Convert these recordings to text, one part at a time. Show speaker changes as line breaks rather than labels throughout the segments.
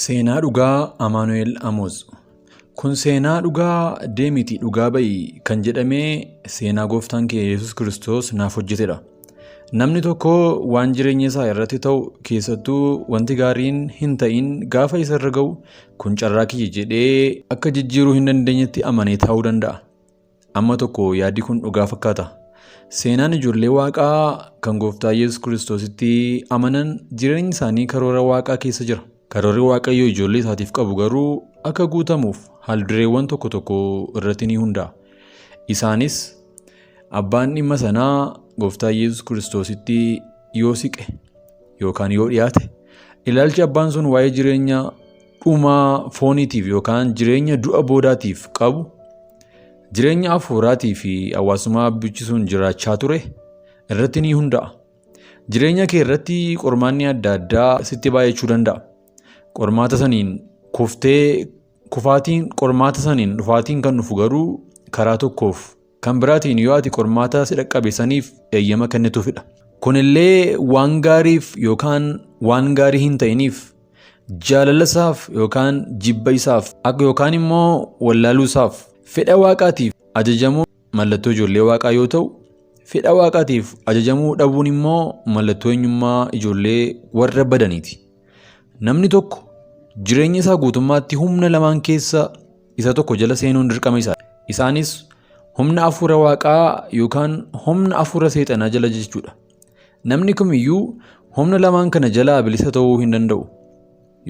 Seenaa dhugaa Amaanu'el Amoos. Kun seenaa dhugaa deemiti dhugaa ba'i kan jedhamee seenaa gooftaan kee Yesuus Kiristoos naaf hojjetedha. Namni tokko waan jireenya isaa irratti ta'u keessattuu wanti gaariin hin ta'in gaafa isarra ga'u kun carraa kiyya jedhee akka jijjiiruu hin dandeenyetti amanee taa'uu danda'a. Amma tokko yaaddi kun dhugaa fakkaata. Seenaan ijoollee waaqaa kan gooftaa Yesuus Kiristoositti amanan jireenyi isaanii karoora waaqaa keessa jira. Karoorri Waaqayyoo ijoollee isaatiif qabu garuu akka guutamuuf haaldureewwan tokko tokko irratti ni hundaa'a. Isaanis abbaan dhimma sanaa gooftaa Yesuus Kiristoositti yoo siqe yookaan yoo dhiyaate ilaalchi abbaan sun waa'ee jireenya dhumaa fooniitiif yookaan jireenya du'a boodaatiif qabu jireenya hafuuraatii fi hawaasummaa abbichisuun jiraachaa ture irratti ni hundaa'a. Jireenya kee irratti qormaanni adda addaa sitti baay'achuu danda'a. Qormaata saniin kuftee kufaatiin qormaata saniin dhufaatiin kan dhufu garuu karaa tokkoof kan biraatiin yoo ati qormaata si dhaqqabe saniif eeyyama kennituufidha. Kunillee waan gaariif yookaan waan gaarii hin ta'iniif jaalala isaaf yookaan jibba isaaf yookaan immoo wallaaluu isaaf fedha waaqaatiif ajajamuu mallattoo ijoollee waaqaa yoo ta'u, fedha waaqaatiif ajajamuu dhabuun immoo mallattoo eenyummaa ijoollee warra badaniiti. Namni tokko jireenya isaa guutummaatti humna lamaan keessa isa tokko jala seenuun dirqama isaa. Isaanis humna hafuura waaqaa yookaan humna hafuura seexanaa jala jechuudha. Namni kamiyyuu humna lamaan kana jalaa bilisa ta'uu hin danda'u.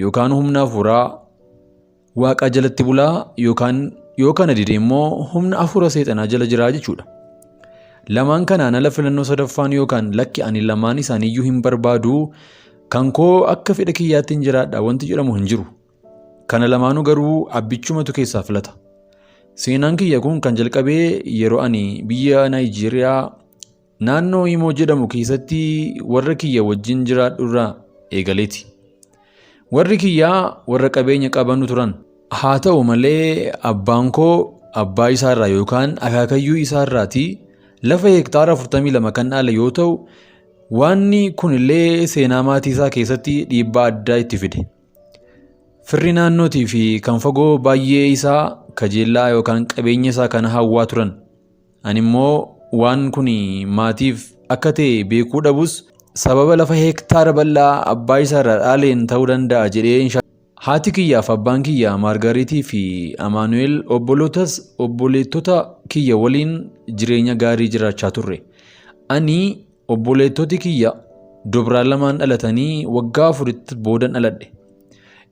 Yookaan humna hafuuraa waaqaa jalatti bulaa yookaan yoo kana dide immoo humna hafuura seexanaa jala jiraa jechuudha. Lamaan kanaan ala filannoo sadaffaan yookaan lakki ani lamaan isaaniiyyuu hin barbaadu kan koo akka fedha kiyyaatti hin jiraadha wanti jedhamu hin jiru. Kana lamaanuu garuu abbichumatu keessaa filata. Seenaan kiyya kun kan jalqabee yeroo ani biyya Naayijeeriyaa naannoo Imoo jedhamu keessatti warra kiyya wajjin jiraadhu irraa eegaleeti. Warri kiyyaa warra qabeenya qabanu turan. Haa ta'u malee abbaan koo abbaa isaarraa yookaan akaakayyuu isaarraatii lafa hektaara 42 kan dhaale yoo ta'u, waanni kunillee seenaa maatii isaa keessatti dhiibbaa addaa itti fide. Firri naannootii fi kan fagoo baay'ee isaa kajeellaa yookaan qabeenya isaa kana hawwaa turan. Ani immoo waan kun maatiif akka ta'e beekuu dhabus sababa lafa hektaara bal'aa abbaa isaa irraa dhaaleen ta'uu danda'a jedhee hin Haati kiyyaaf abbaan kiyya Maargaariitii fi Amaanu'el obbolootas obboleettota kiyya waliin jireenya gaarii jiraachaa turre. Ani obboleettoti kiyya dubraan lamaan dhalatanii waggaa afuritti boodan dhaladhe.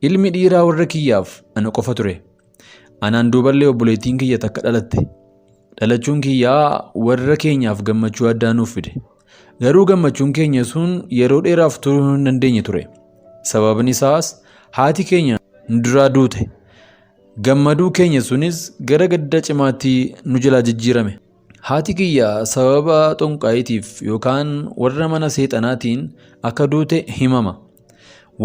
Ilmi dhiiraa warra kiyyaaf ana qofa ture. Anaan duuballee obboleettiin kiyya takka dhalatte. Dhalachuun kiyyaa warra keenyaaf gammachuu addaa nuuf fide. Garuu gammachuun keenya sun yeroo dheeraaf turuu hin dandeenye ture. Sababni isaas haati keenya nu duraa duute. Gammaduu keenya sunis gara gadda cimaatti nu jalaa jijjiirame. Haati kiyya sababa xonqaayiitiif yookaan warra mana seexanaatiin akka duute himama.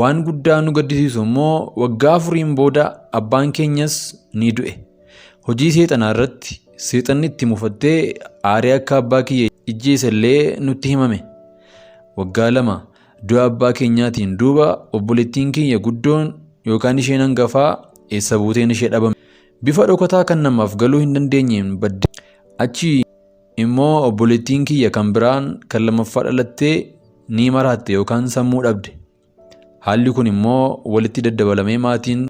Waan guddaa nu gaddisiisu immoo waggaa afuriin booda abbaan keenyas ni du'e. Hojii seexanaa irratti seexanni itti mufattee aaree akka abbaa kiyya ijjeese illee nutti himame. Waggaa 2 du'a abbaa keenyaatiin duuba obboleettiin kiyya guddoon yookaan isheen hangafaa eessa buuteen ishee dhabame. Bifa dhokataa kan namaaf galuu hin dandeenyeen badde. Achi immoo obboleettiin kiyya kan biraan kan lammaffaa dhalattee ni maraatte yookaan sammuu dhabde. Haalli kun immoo walitti daddabalamee maatiin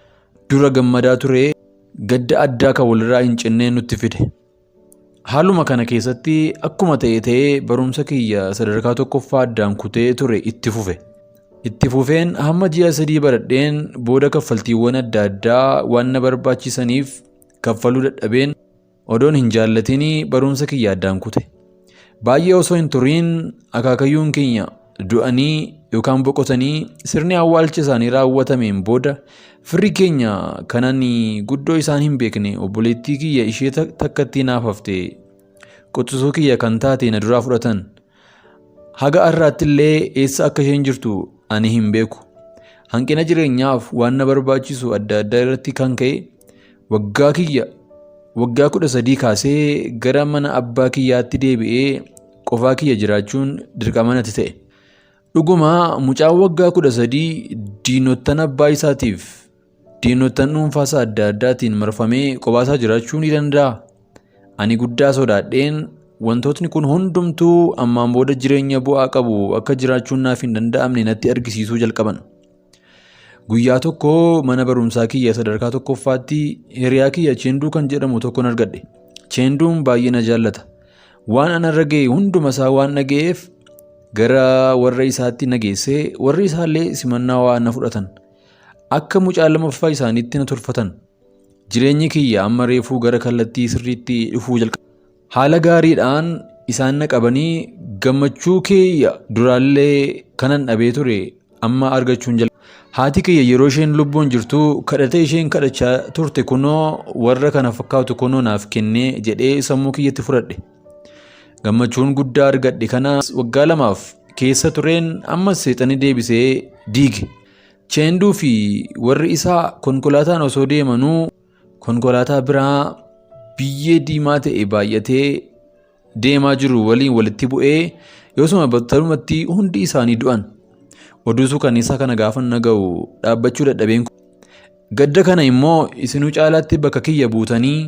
dura gammadaa ture gadda addaa kan walirraa hin cinnee nutti fide. Haaluma kana keessatti akkuma ta'e ta'ee barumsa kiyya sadarkaa tokkoffaa addaan kutee ture itti fufe. Itti fufeen hamma ji'a 3 baradheen booda kaffaltiiwwan adda addaa waan na barbaachisaniif kaffaluu dadhabeen odoon hin jaallatin barumsa kiyya addaan kute. Baay'ee osoo hin turiin akaakayyuun keenya du'anii yookaan boqotanii sirni awwaalcha isaanii raawwatameen booda firri keenya kan ani guddoo isaan hin beekne obboleettii kiyya ishee takkattii naaf hafte quxisuu kiyya kan taate na duraa fudhatan. Haga har'aatti illee eessa akka isheen jirtu ani hin beeku. Hanqina jireenyaaf waan na barbaachisu adda addaa irratti kan ka'e waggaa kiyya waggaa 13 kaasee gara mana abbaa kiyyaatti deebi'ee qofaa kiyya jiraachuun dirqama natti ta'e. Dhuguma mucaan waggaa 13 diinottan abbaa isaatiif diinottan dhuunfaasaa adda addaatiin marfamee qophaasaa jiraachuu ni danda'a? Ani guddaa sodaadheen wantootni kun hundumtuu ammaan booda jireenya bu'aa qabu akka jiraachuun naaf hin danda'amne natti argisiisuu jalqaban. Guyyaa tokko mana barumsaa kiyya sadarkaa tokkoffaatti hiriyaa kiyya Cheenduu kan jedhamu tokkon argadhe. Cheenduun baay'ee na jaallata. Waan anarra ga'e hunduma isaa waan dhaga'eef gara warra isaatti na geessee warri isaallee simannaa waan na fudhatan. Akka mucaa lammaffaa isaaniitti na tolfatan. Jireenyi kiyya amma reefuu gara kallattii sirriitti dhufuu jalqabe. Haala gaariidhaan isaan na qabanii gammachuu kiyya duraallee kanan dhabee ture amma argachuun jalqabe. Haati kiyya yeroo isheen lubbuun jirtu kadhata isheen kadhachaa turte kunoo warra kana fakkaatu kunoo naaf kennee jedhee sammuu kiyyatti fudhadhe. Gammachuun guddaa argadhe kana waggaa 2f keessa tureen ammas seexanni deebisee diige. Cheenduu fi warri isaa konkolaataan osoo deemanuu konkolaataa biraa biyyee diimaa ta'e baay'atee deemaa jiru waliin walitti bu'ee yoosuma battalumatti hundi isaanii du'an. Oduu suukanneessaa kana gaafa naga'u dhaabbachuu dadhabeen. Gadda kana immoo isinuu caalaatti bakka kiyya buutanii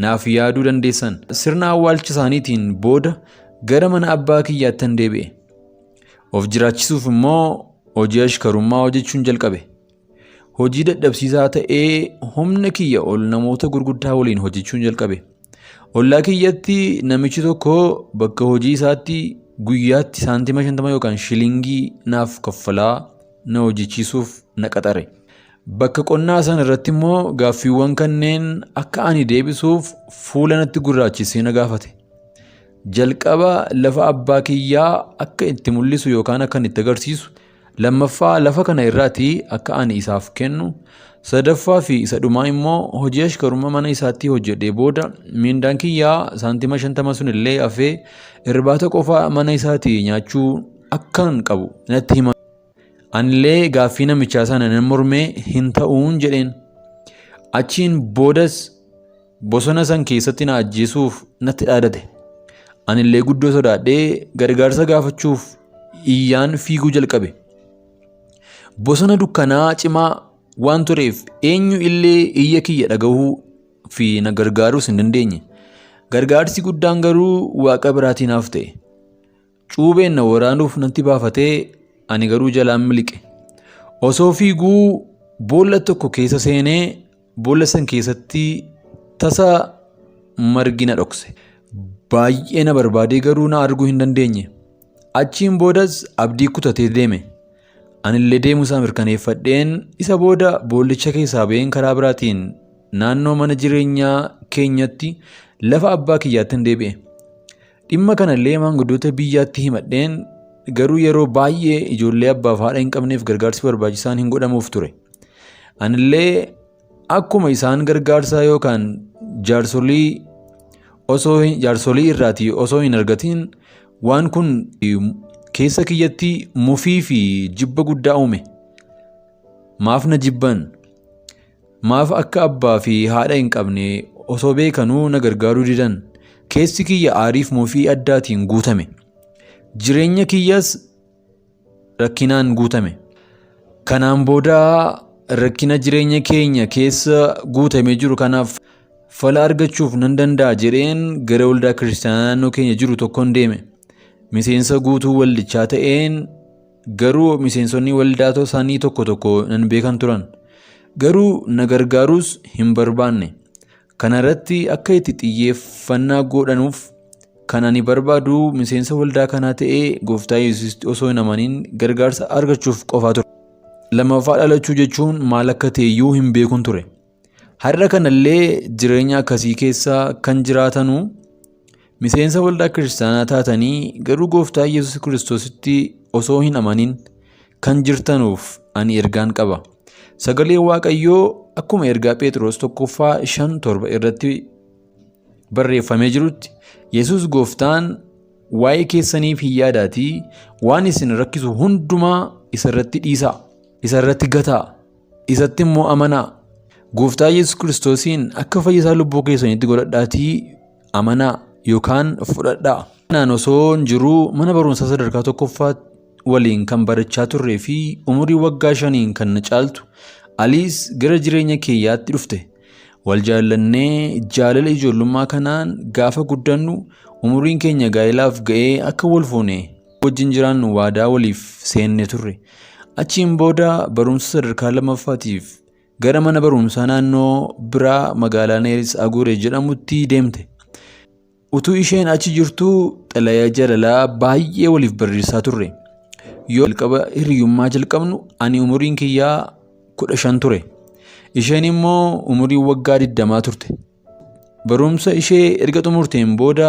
naaf yaaduu dandeessan. Sirna awwaalcha isaaniitiin booda gara mana abbaa kiyyaattan deebi'e. Of jiraachisuuf immoo hojii ashkarummaa hojjechuun jalqabe. Hojii dadhabsiisaa ta'ee humna kiyya ol namoota gurguddaa waliin hojjechuun jalqabe. Ollaa kiyyatti namichi tokko bakka hojii isaatti guyyaatti saantima 50 yookaan shilingii naaf kaffalaa na hojjechiisuuf na qaxare. Bakka qonnaa sana irratti immoo gaaffiiwwan kanneen akka ani deebisuuf fuula natti gurraachisee na gaafate. Jalqaba lafa abbaa kiyyaa akka itti mul'isu yookaan akka itti agarsiisu, lammaffaa lafa kana irraati akka ani isaaf kennu, sadaffaa fi isa dhumaa immoo hojii ashkarummaa mana isaatti hojjedhee booda miindaan kiyyaa saantima 50 sun illee hafee irbaata qofaa mana isaatii nyaachuu akkan qabu natti hima. Anillee gaaffii namichaa sana nan mormee hin ta'uun jedheen. Achiin boodas bosona san keessatti na ajjeesuuf natti dhaadate. Anillee guddoo sodaadhee gargaarsa gaafachuuf iyyaan fiiguu jalqabe. Bosona dukkanaa cimaa waan tureef eenyu illee iyya kiyya dhagahuu fi na gargaaruus hin dandeenye. Gargaarsi guddaan garuu Waaqa biraatii naaf ta'e. Cuubeen na waraanuuf natti baafatee ani garuu jalaan miliqe. Osoo fiiguu boolla tokko keessa seenee boolla san keessatti tasa margi na dhokse. Baay'ee na barbaadee garuu na arguu hin dandeenye. Achiin boodas abdii kutatee deeme. Anillee deemuu isaa mirkaneeffadheen isa booda boollicha keessaa ba'een karaa biraatiin naannoo mana jireenyaa keenyatti lafa abbaa kiyyaatti deebi'e. Dhimma kanallee maanguddoota biyyaatti himadheen garuu yeroo baay'ee ijoollee abbaaf haadha hin qabneef gargaarsi barbaachisaan hin godhamuuf ture. Anillee akkuma isaan gargaarsa yookaan jaarsolii osoo jaarsolii irraatii osoo hin argatiin waan kun keessa kiyyatti mufii fi jibba guddaa uume. Maaf na jibban? Maaf akka abbaa fi haadha hin qabne osoo beekanuu na gargaaruu didan? Keessi kiyya aariif mufii addaatiin guutame. Jireenya kiyyas rakkinaan guutame. Kanaan booda rakkina jireenya keenya keessa guutamee jiru kanaaf fala argachuuf nan danda'a jedheen gara waldaa kiristaanaa naannoo keenya jiru tokkoon deeme. Miseensa guutuu waldichaa ta'een garuu miseensonni waldaa isaanii tokko tokko nan beekan turan. Garuu na gargaaruus hin barbaanne. Kana irratti akka itti xiyyeeffannaa godhanuuf kan ani barbaadu miseensa waldaa kanaa ta'ee gooftaa Yesuusitti osoo hin amaniin gargaarsa argachuuf qofaa ture. Lammaffaa dhalachuu jechuun maal akka ta'e iyyuu hin beekun ture. Har'a kanallee jireenya akkasii keessa kan jiraatanuu miseensa waldaa kiristaanaa taatanii garuu gooftaa Yesuus Kiristoositti osoo hin amaniin kan jirtanuuf ani ergaan qaba. Sagaleen Waaqayyoo akkuma ergaa Phexros tokkoffaa 5:7 irratti barreeffamee jirutti Yesuus gooftaan waa'ee keessaniif hin yaadaatii waan isin rakkisu hundumaa isa irratti dhiisaa, isa irratti gataa, isatti immoo amanaa. Gooftaa Yesuus Kiristoosiin akka fayyisaa lubbuu keessaniitti godhadhaatii amanaa yookaan fudhadhaa. Kanaan osoo jiruu mana barumsaa sadarkaa tokkoffaa waliin kan barachaa turree fi umurii waggaa 5 kan na caaltu Aliis gara jireenya kiyyaatti dhufte. Wal jaallannee jaalala ijoollummaa kanaan gaafa guddannu umuriin keenya gaa'ilaaf ga'ee akka wal fuune wajjin jiraannu waadaa waliif seenne turre. Achiin booda barumsa sadarkaa lammaffaatiif gara mana barumsaa naannoo biraa magaalaa Neeris Agure jedhamutti deemte. Utuu isheen achi jirtuu xalayaa jaalalaa baay'ee waliif barreessaa turre. Yoo jalqaba hiriyyummaa jalqabnu ani umuriin kiyyaa 15 ture. Isheen immoo umurii waggaa 20 turte. Barumsa ishee erga xumurteen booda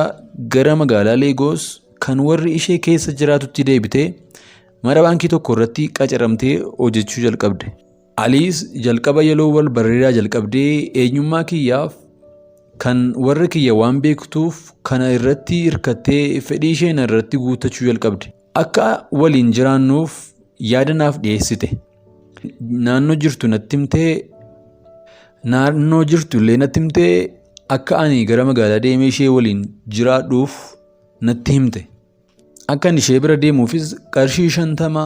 gara magaalaa Leegoos kan warri ishee keessa jiraatutti deebitee mana baankii tokko irratti qacaramtee hojjechuu jalqabde. Aliis jalqaba yeroo wal barreeraa jalqabdee eenyummaa kiyyaaf kan warra kiyya waan beektuuf kana irratti hirkattee fedhii ishee na irratti guuttachuu jalqabde. Akka waliin jiraannuuf yaada naaf dhiyeessite. Naannoo jirtu natti himtee naannoo jirtu illee natti himtee akka ani gara magaalaa deemee ishee waliin jiraadhuuf natti himte. Akka ani ishee bira deemuufis qarshii 50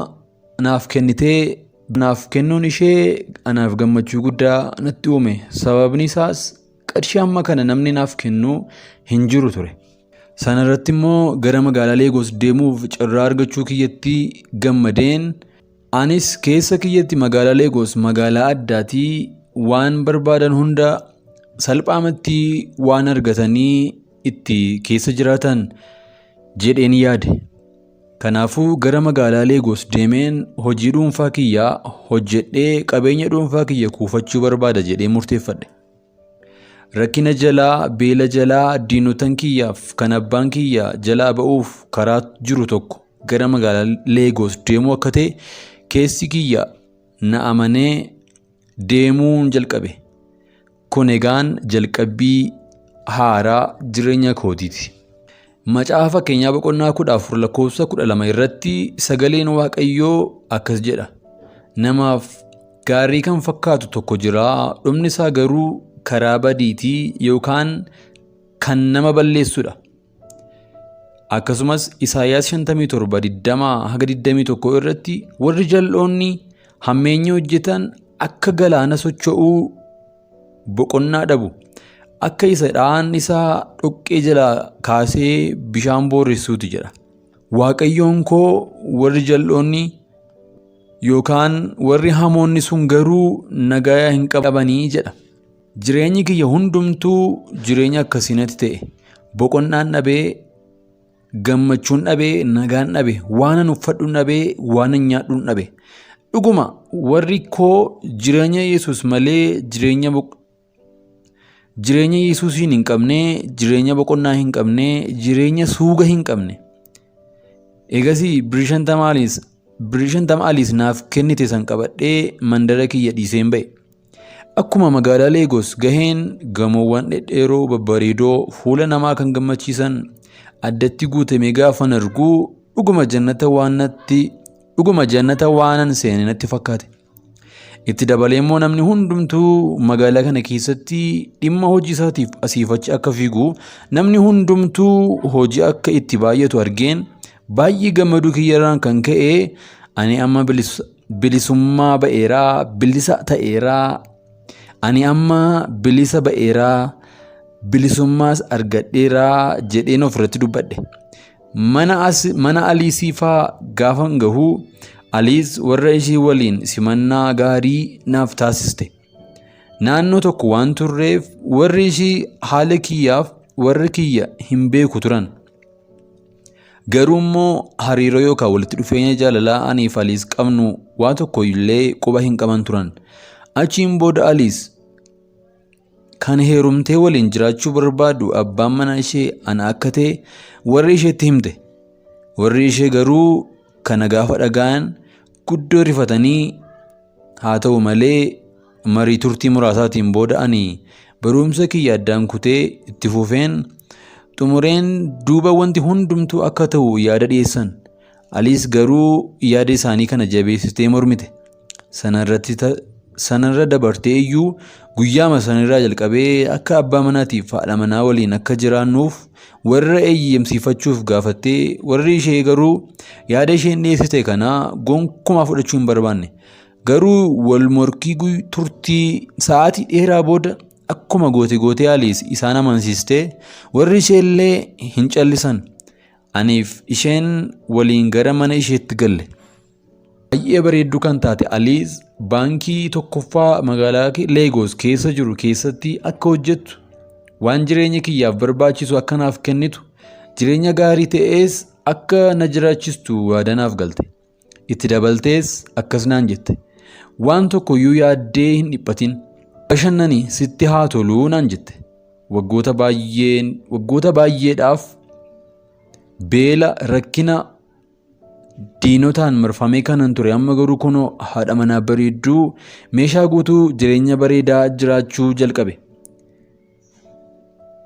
naaf kennitee naaf kennuun ishee anaaf gammachuu guddaa natti uume. Sababni isaas qarshii hamma kana namni naaf kennu hin jiru ture. Sana irratti immoo gara magaalaa Leegoos deemuuf carraa argachuu kiyyatti gammadeen anis keessa kiyyatti magaalaa Leegoos magaalaa addaatii waan barbaadan hunda salphaamatti waan argatanii itti keessa jiraatan jedheen yaade. Kanaafuu gara magaalaa Leegoos deemeen hojii dhuunfaa kiyyaa hojjedhee qabeenya dhuunfaa kiyya kuufachuu barbaada jedhee murteeffadhe. Rakkina jalaa, beela jalaa, diinotan kiyyaaf kan abbaan kiyya jalaa ba'uuf karaa jiru tokko gara magaalaa Leegoos deemuu akka ta'e keessi kiyya na amanee deemuun jalqabe. Kun egaan jalqabbii haaraa jireenya kootiiti. Macaafa Fakkeenyaa boqonnaa 14 lakkoofsa 12 irratti sagaleen Waaqayyoo akkas jedha. Namaaf gaarii kan fakkaatu tokko jira, dhumni isaa garuu karaa badiitii yookaan kan nama balleessudha. Akkasumas Isaayyaas 57 20 haga 21 irratti warri jal'oonni hammeenya hojjetan akka galaana socho'uu boqonnaa dhabu. Akka isa dha'aan isaa dhoqqee jalaa kaasee bishaan booressuuti jedha. Waaqayyoon koo warri jal'oonni yookaan warri hamoonni sun garuu nagaa hin qabanii jedha. Jireenyi kiyya hundumtuu jireenya akkasii natti ta'e. Boqonnaan dhabee, gammachuun dhabee, nagaan dhabe, waanan uffadhuun dhabee, waanan nyaadhuun dhabe. Dhuguma warri koo jireenya Yesuus malee jireenya jireenya Yesuusiin hin qabne, jireenya boqonnaa hin qabne, jireenya suuga hin qabne. Egasii birrii 50 aliis naaf kennite san qabadhee mandara kiyya dhiiseen ba'e. Akkuma magaalaa Leegos gaheen gamoowwan dhedheeroo babbareedoo fuula namaa kan gammachiisan addatti guutamee gaafan argu dhuguma jannata waan natti dhuguma jannata waanan seene natti fakkaate. Itti dabalee immoo namni hundumtuu magaalaa kana keessatti dhimma hojii isaatiif asiif achi akka fiigu namni hundumtuu hojii akka itti baay'atu argeen baay'ee gammaduu kiyyarraan kan ka'e ani amma bilisummaa ba'eeraa, bilisa ta'eeraa, ani amma bilisa ba'eeraa, bilisummaas argadheeraa jedheen ofirratti dubbadhe. Mana Aliisii faa gaafan gahu Aliis warra ishii waliin simannaa gaarii naaf taasiste. Naannoo tokko waan turreef warri ishii haala kiyyaaf warra kiyya hin beeku turan. Garuu immoo hariiroo yookaan walitti dhufeenya jaalalaa aniif Aliis qabnu waa tokko illee quba hin qaban turan. Achiin booda Aliis kan heerumtee waliin jiraachuu barbaadu abbaan manaa ishee ana akka ta'e warri isheetti himte. Warri ishee garuu kana gaafa dhaga'an guddoo rifatanii haa ta'u malee marii turtii muraasaatiin booda ani barumsa kiyya addaan kutee itti fufeen xumureen duuba wanti hundumtuu akka ta'u yaada dhiyeessan. Aliis garuu yaada isaanii kana jabeessitee mormite. Sanarra dabartee iyyuu guyyaama sanarraa jalqabee akka abbaa manaatiif haadha manaa waliin akka jiraannuuf warra eeyyamsiifachuuf gaafattee warri ishee garuu yaada isheen dhiyeessite kana gonkumaa fudhachuu hin barbaanne. Garuu wal morkii turtii sa'aatii dheeraa booda akkuma goote gootee Aliis isaan amansiistee warri ishee illee hin callisan. Aniif isheen waliin gara mana isheetti galle. Baay'ee bareedduu kan taate Aliis baankii tokkoffaa magaalaa Leegoos keessa jiru keessatti akka hojjettu, waan jireenya kiyyaaf barbaachisu akka naaf kennitu, jireenya gaarii ta'es akka na jiraachistu waadaa naaf galte. Itti dabaltees akkas naan jette. Waan tokkoyyuu yaaddee hin dhiphatin. Bashannani, sitti haa toluu naan jette. Waggoota baay'eedhaaf beela, rakkina, diinotaan marfamee kanan ture, amma garuu kunoo haadha manaa bareedduu, meeshaa guutuu, jireenya bareedaa jiraachuu jalqabe.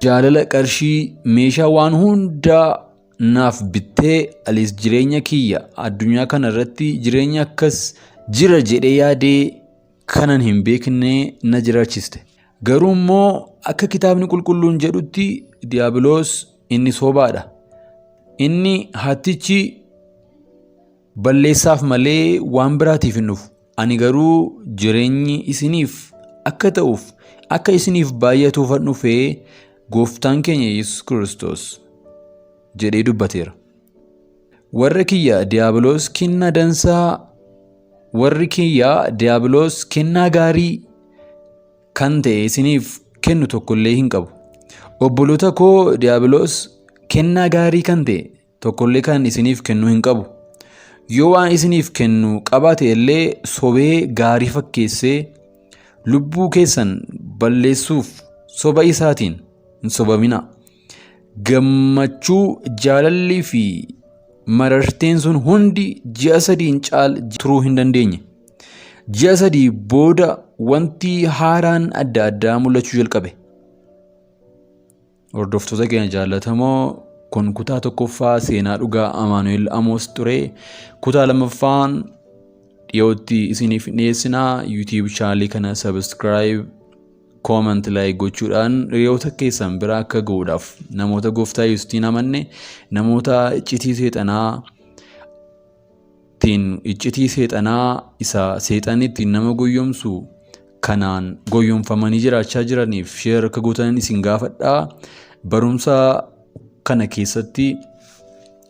Jaalala qarshii meeshaa waan hundaa naaf bittee Aliis jireenya kiyya addunyaa kana irratti jireenya akkas jira jedhee yaadee kanan hin beekne na jiraachiste. Garuu immoo akka kitaabni qulqulluun jedhutti Diiyaabiloos inni sobaadha. Inni hattichi balleessaaf malee waan biraatiif hin dhufu. Ani garuu jireenyi isiniif akka ta'uuf, akka isiniif baay'atuufan dhufee gooftaan keenya Yesuus Kiristoos jedhee dubbateera. Warra kiyya Diiyaabiloos kennaa dansaa, warri kiyya Diiyaabiloos kennaa gaarii kan ta'e isiniif kennu tokkollee hin qabu. Obboloota koo, Diiyaabiloos kennaa gaarii kan ta'e tokkollee kan isiniif kennu hin qabu. Yoo waan isiniif kennu qabaate illee sobee gaarii fakkeessee lubbuu keessan balleessuuf soba isaatiin hin sobamina. Gammachuu, jaalallii fi mararteen sun hundi ji'a 3n caal turuu hin dandeenye. Ji'a 3 booda wanti haaraan adda addaa mul'achuu jalqabe. Hordoftoota keenya jaallatamoo, kun kutaa tokkoffaa seenaa dhugaa Amaanu'el Amoos ture. Kutaa lammaffaan dhiyootti isiniif dhiyeessinaa. YouTube channelii kana subscribe, comment, like gochuudhaan hiriyoota keessan bira akka ga'uudhaaf, namoota gooftaa Yesuusiin amanne, namoota iccitii seexanaa isa seexanni ittiin nama goyyomsu kanaan goyyomfamanii jiraachaa jiraniif share akka gootan isin gaafadhaa. Barumsa kana keessatti,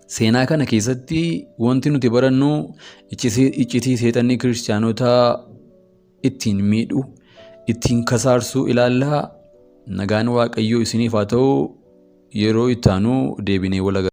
seenaa kana keessatti wanti nuti barannu iccitii seexanni kiristaanota ittiin miidhu, ittiin kasaarsu ilaallaa. Nagaan Waaqayyoo isiniif haa ta'u. Yeroo itti aanu deebinee wal agarra.